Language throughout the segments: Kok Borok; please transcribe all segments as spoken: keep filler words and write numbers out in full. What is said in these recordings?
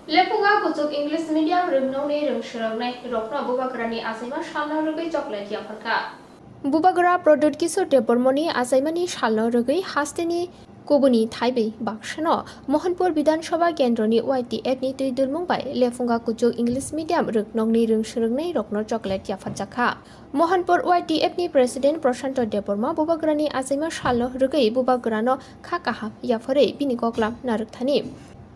Lephunga kuchuk English medium rwngnokni rwngswrwngnai rokno Bubagrani achaima salno rwgwi chocolate yapharkha. Bubagra Pradyut Kishore Debbarmani achaimani salno rwgwi hasteni kubuni thaibai baksano Mohanpur Bidhan Sabha Kendroni Y T F ni twi dulmung bai Lephunga kuchuk English medium rwngnokni rwngswrwngnai rokno chocolate yapharjakha. Mohanpur Y T F ni President Prashanto Debbarma Bubagrani achaima salno rwgwi Bubagrano kha kaham yapharwi bini koklam narwkthani.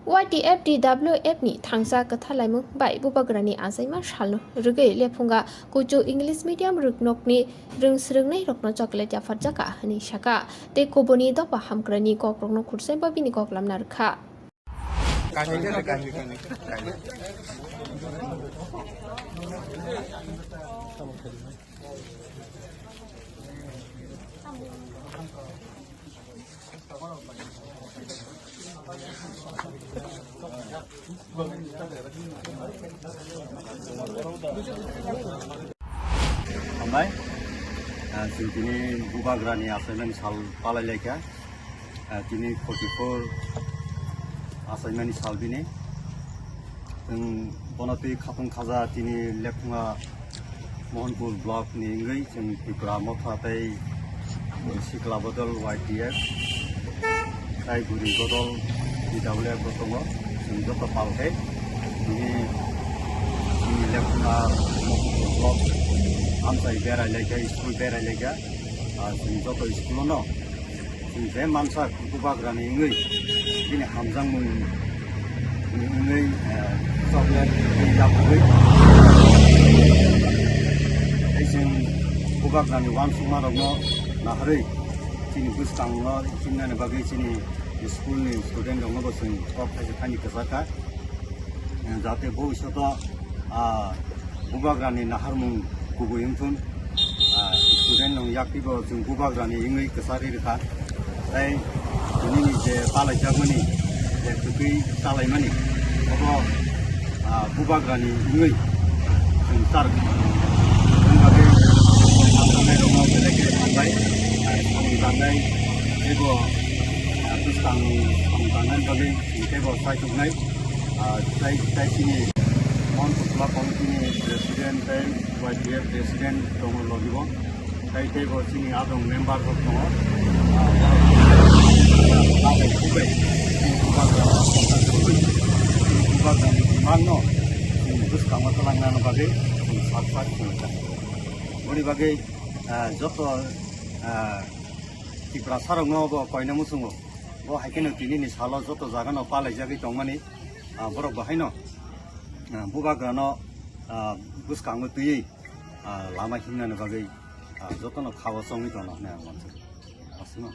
Y T F T W F ni thangsa kwthar laimung bai Bubagrani achaima salno rwgwi Lephunga kuchuk English medium rwngnokni rwngswrwngnai rokno chocolate yapharjakha hwnwi sakha. Tei kubuni dopha hamkraini kokrokno khursaimbo bini koklam narwkha. Hambai, ah, chwng tini Bubagrani achaimani sal palai laikha. Ah, tini forty-four achaimani sal bini. Chwng bono twi khatung khaja tini Lephunga Mohanpur block ni wngwi chwng Tipra Motha tei Sikla Bodol Y T F, tai Guri Bodol T W F bo tongo. Chwng joto pal khe tini chini Lephunga Mohanpur block amchai berai laikha, school berai laikha. Ah, chwng joto school no chwng je mansa Bubagrani wngwi bini hamjakmung wngwi, eh, chocolate tei yapharwi. Tei chwng Bubagrani uansukmarokno naharwi chini bwskango himnani bagwi chini school ni student rokno bo chwng kok thaisa thani kwchar kha. Eh, jate bhobishoto, ah, Bubagrani naharmung kubui wngthun. Ah, student rok yakti bo chwng Bubagrani wngwi kwcharwi rwkha. Tei nini je palaijakmani, je kwtwi chalaimani, obo, ah, Bubagrani wngwi chwng char. Wng bagwi hamjaknairokno belai khe hambai, ah, samung tangnai teibo, ah, bwskang samung tangnani bagwi chwng teibo chaituknai. Ah, tai, tai chini Mohanpur Block Committee ni President tei Y T F President tongo logi bo. Tai tei bo chini adong member rok tongo. Ah, borok abo kubai, chini bubagra, chini bubagra ni demand no chini bwskango twlangnani bagwi chini sak sak chini kha. Boni bagwi, ah, joto, ah, Tiprasa rokno bo koina muchungo. Bo hai kheno tini ni salo joto jaga no palaijagwi tongmani, ah, borok bo haino, ah, bubagrano, ah, bwskango twiwi, ah, lama himnani bagwi, ah, jotono khao chongwi tongno hinwi ang uansukha. Aswkno.